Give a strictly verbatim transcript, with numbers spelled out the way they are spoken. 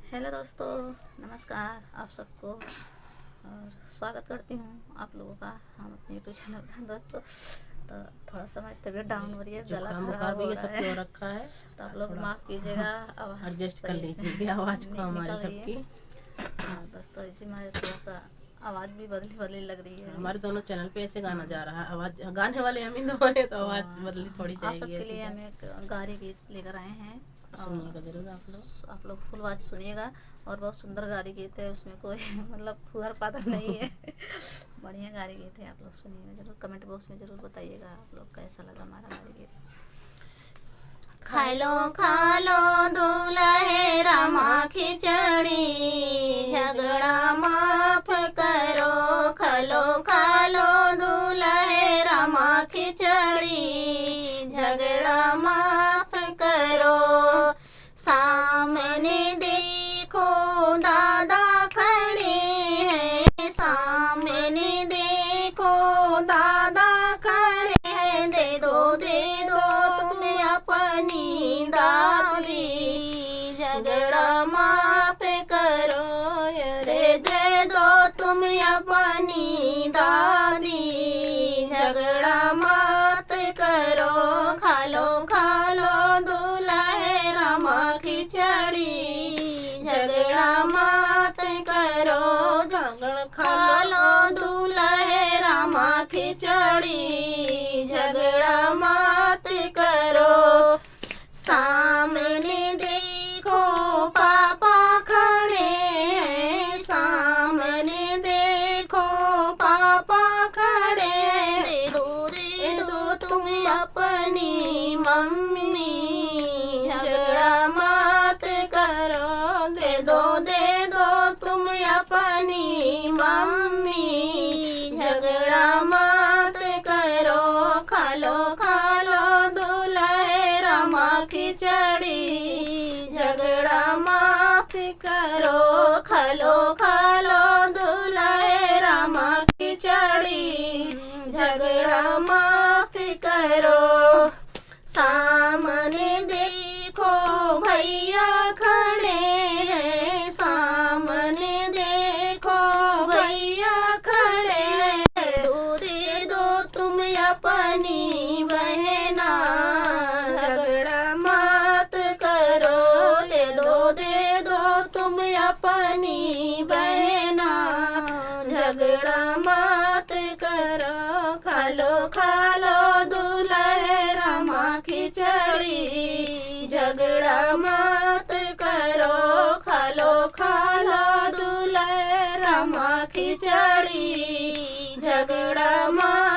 हेलो दोस्तों, नमस्कार आप सबको और स्वागत करती हूँ आप लोगों का हम अपने YouTube चैनल पर। दोस्तों, तो थोड़ा सा मैं तबीयत डाउन हो रही है, गला जुकाम खराब बुखार भी हो ये सब रहा हो है, रखा है। तो आप लोग थोड़ा माफ कीजिएगा, आवाज़ एडजस्ट कर सही से लीजिएगा आवाज़ को निकल हमारे रही है। सबकी। हाँ दोस्तों, इसी में थोड़ा सा आवाज़ भी बदली बदली लग रही है। हमारे दोनों चैनल पे ऐसे गाना जा रहा है, आवाज़, गाने वाले हम ही दो हैं, तो आवाज़ तो बदली थोड़ी आप जाएगी सबके ऐसे लिए तो। हम एक गारी गीत लेकर आए हैं, सुनिएगा और जरूर आप लोग। आप लोग फुल आवाज़ सुनिएगा। और बहुत सुंदर गारी गीत है, उसमें कोई मतलब फुहर पादर नहीं है। बढ़िया गारी गीत है, आप लोग सुनिएगा जरूर। कमेंट बॉक्स में जरूर बताइएगा आप लोग कैसा लगा हमारा गारी गीत। खालो खालो दुलहे रामा खिचड़ी, झगड़ा माफ करो। खालो खालो दुलहे रामा खिचड़ी, झगड़ा माफ करो। सामने देखो दादा खड़े हैं, सामने देखो दादा खड़े हैं। दे दो, दे दो तुम अपनी दादी, झगड़ा माफ करो। अरे दे दो तुम अपनी दादी, झगड़ा मत करो। खालो खालो दुलहे रामा खिचड़ी, झगड़ा मत करो। झगड़ा खालो दुलहे रामा खिचड़ी, झगड़ा मत करो। सामने देखो पापा खड़े हैं, सामने देखो पापा खड़े हैं। दे दो, दे दो तुम अपनी मम्मी, झगड़ा मत करो। दे दो, दे दो तुम अपनी मम्मी, झगड़ा मत करो। खालो खालो दुलहे रामा खिचड़ी, झगड़ा माफ करो। खालो खालो दुलहे रामा खिचड़ी, झगड़ा माफ करो। सामने देखो भैया खड़े हैं, सामने देखो भैया खड़े हैं। दे दो तुम अपनी बहना, झगड़ा मत करो। दे दो, दे दो तुम अपनी बहना, झगड़ा मत करो। खालो खालो दुलहे रामा खिचड़ी, झगड़ा मत करो। खालो खालो दुलहे रामा खिचड़ी, झगड़ा मत